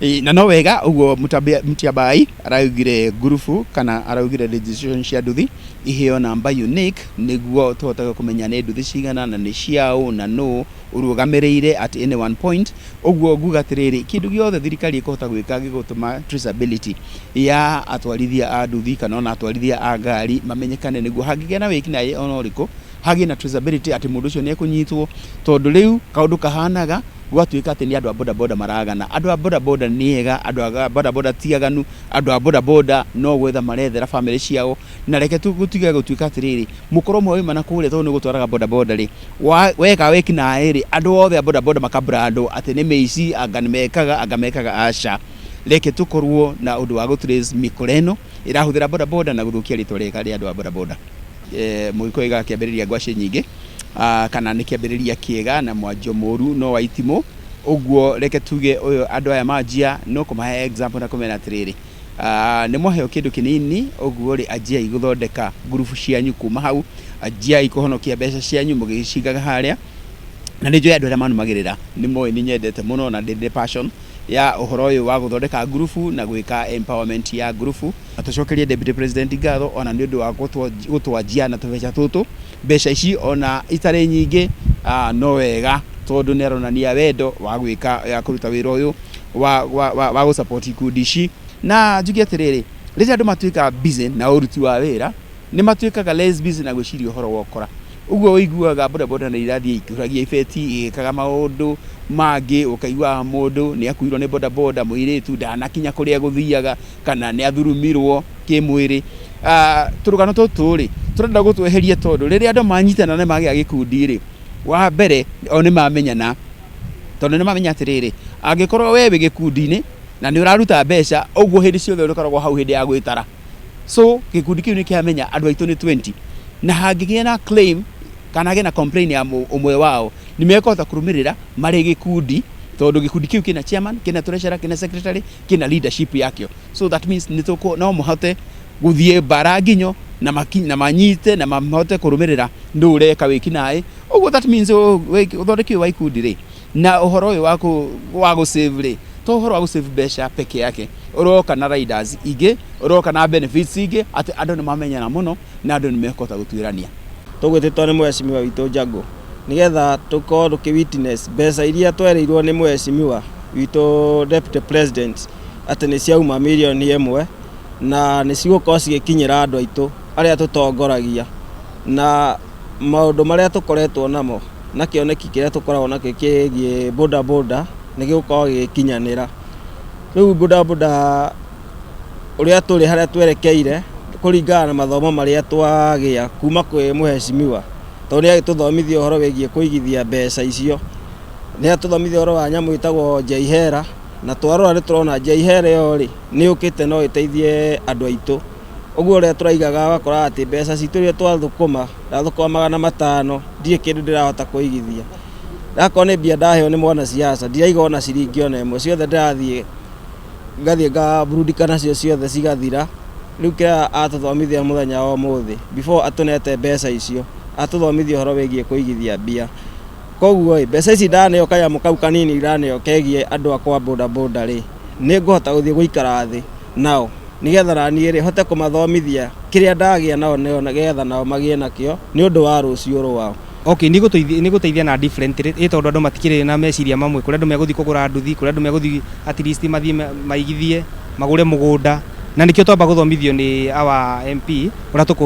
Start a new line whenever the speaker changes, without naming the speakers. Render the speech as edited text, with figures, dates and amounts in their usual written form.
Na no wega ũguo Mutyambai araugire ngurubu kana araugire registration cia nduthi iheo namba unique nĩguo tũhotage kũmenya nĩ nduthi cigana na nĩ ciaũ na nũ ũrũgamĩrĩire at any one point. Ũguo nguga atĩrĩrĩ, kĩndũ gĩothe thirikari ĩkũhota gwĩka gĩgũtũma traceability ya atwarithia a nduthi kana ona atwarithia a ngari mamenyekane, nĩguo hangĩgĩa na wĩkinaĩ ona ũrĩkũ, hagĩe na traceability atĩ mũndũ ũcio nĩ ekũnyitwo, tondũ rĩu kaũndũ kahanaga gwatuĩka atĩ nĩ andũ a bodaboda maragana. Andũ a bodaboda nĩ ega, andũ a bodaboda ti aganu, andũ a bodaboda no gwetha marethera bamĩrĩ ciao. Na reke gũtige gũtuĩka atĩrĩrĩ, mũkoro ũmwe wauma na kũrĩa tondũ nĩ gũtwaraga bodaboda rĩ, weka wĩkinaĩ rĩ, andũ othe a bodaboda makabrandwo atĩ nĩ mĩici, anga nĩ mekaga, anga mekaga. Aca, reke tũkorwo na ũndũ wa gũtrace mĩkora ĩno ĩrahũthĩra bodaboda na gũthũkia rĩtwa rĩega rĩa andũ a bodaboda. Mũgĩkũyũ oigaga kĩambĩrĩria ngwacĩ nyingĩ, kana nĩ kĩambĩrĩria kĩega na mwanjio mũru no wa itimũ. Ũguo reke tuge ũyũ andũ aya manjia no kũmahe example na kũmera atĩrĩrĩ, nĩ mwaheo kĩndũ kĩnini ũguo rĩ, anjiai gũthondeka ngurubu cianyu kuma hau, anjiai kũhonokia mbeca cianyu mũgĩcigaga harĩa. Na nĩ njũĩ andũ arĩa manumagĩrĩra nĩ moĩ nĩ nyendete mũno na ndĩ passion ya ũhoro ũyũ wa gũthondeka ngurubu na gwĩka empowerment ya ngurubu. Na tũcokerie Deputy President ngatho ona nĩ ũndũ wa gũtwanjia na tũbeca tũtũ. Mbeca ici ona itarĩ nyingĩ, no wega tondũ nĩ aronania wendo wa gwĩka ya kũruta wĩra ũyũ wa gũsupport ikundi ici. Na njuge atĩrĩrĩ, rĩrĩa andũ matuĩka busy na ũruti wa wĩra, nĩ matuĩkaga less busy na gwĩciria ũhoro wa ũkora. Ũguo ũiguaga bodaboda nĩ irathiĩ ikĩhũragia ibeti, igĩkaga maũndũ mangĩ, ũkaigua mũndũ nĩ akuirwo nĩ bodaboda, mũirĩtu ndanakinya kũrĩa egũthiaga, kana nĩ athurumirwo kĩmwĩrĩ. Tũrũgano tũtũ rĩ, tũrenda gũtweheria, tondũ rĩrĩa andũ manyitana na magĩa gĩkundi rĩ, wa mbere o nĩ mamenyana, tondũ nĩ mamenya atĩrĩrĩ, angĩkorwo we wĩ gĩkundi-inĩ na nĩ ũraruta mbeca ũguo, hĩndĩ ciothe ũrĩkoragwo hau hĩndĩ ya gwĩtara. So gĩkundi kĩu nĩ kĩamenya andũ aitũ nĩ 20, na hangĩgĩa na claim kana hagĩe na complain ya ũmwe wao, nĩ mekũhota kũrũmĩrĩra marĩ gĩkundi, tondũ gĩkundi kĩu kĩna chairman, kĩna treasurer, kĩna secretary, kĩna leadership yakĩo. So that means nĩ tũkũ no mũhote gũthiĩ mbara nginyo na manyite na mahote kũrũmĩrĩra nũ ũreka wĩkinaĩ. Ũguo that means ũthondeki ũyũ wa ikundi rĩ, na ũhoro ũyũ wa gũ save rĩ, to ũhoro wa gũ save mbeca peke yake, ũroka na riders ingĩ, ũroka na benefits ingĩ, atĩ andũ nĩ mamenyana mũno na andũ nĩ mekũhota gũtuĩrania.
Tũgwĩtĩtwo nĩ mheshimiwa witũ Jago nĩgetha tũkorwo tũkĩ witness mbeca iria twerĩirwo nĩ mheshimiwa witũ Deputy President atĩ nĩ ciauma mirioni 1 na nĩ cigũkorwo cigĩkinyĩra andũ aitũ arĩa tũtongoragia, na maũndũ marĩa tũkoretwo namo na kĩoneki kĩrĩa tũkoragwo nakĩo kĩgiĩ boda boda nĩ gĩgũkorwo gĩgĩkinyanĩra. Rĩu boda boda ũrĩa tũrĩ harĩa twerekeire kũringana na mathomo marĩa twagĩa kuma kwĩ mheshimiwa, tondũ nĩ agĩtũthomithia ũhoro wĩgiĩ kũigithia mbeca icio, nĩ atũthomithia ũhoro wa nyamũ ĩtagwo Njeihera, na twarora nĩ tũrona Njeihera ĩyo rĩ, nĩ yũkĩte no ĩteithie andũ aitũ. Ũguo ũrĩa tũraigaga, ũgakora atĩ mbeca citũ iria twathũkũma, ndathũkũma 500, ndirĩ kĩndũ ndĩrahota kũigithia. Akorwo nĩ mbia ndaheo nĩ mwanasiasa, ndiraiga ona ciringi ona ĩmwe, ciothe ndĩrathiĩ ngathiĩ ngaburudika nacio, ciothe cigathira. Rĩu kĩrĩa atũthomithia mũthenya wa ũmũthĩ, before atũnete mbeca icio, atũthomithia ũhoro wĩgiĩ kũigithia mbia. Koguo ĩ, mbeca ici ndaneo, kanyamũ kau kanini ndaneo kegiĩ andũ akwa boda boda rĩ, nĩ ngũhota gũthiĩ gũikara thĩ nao nĩgetha naniĩ rĩ, hote kũmathomithia kĩrĩa ndagĩa nao neo, nĩgetha nao magĩe nakĩo nĩ ũndũ wa rũciũ rwao.
Okay, nĩ gũteithia na different ĩ, tondũ andũ matikĩrĩ na meciria mamwe. Kũrĩ andũ megũthiĩ kũgũra nduthi, kũrĩ andũ megũthiĩ at least mathiĩ maigithie, magũre mũgũnda, na nĩkĩo twamba gũthomithio nĩ our MP ũrĩa tũkũ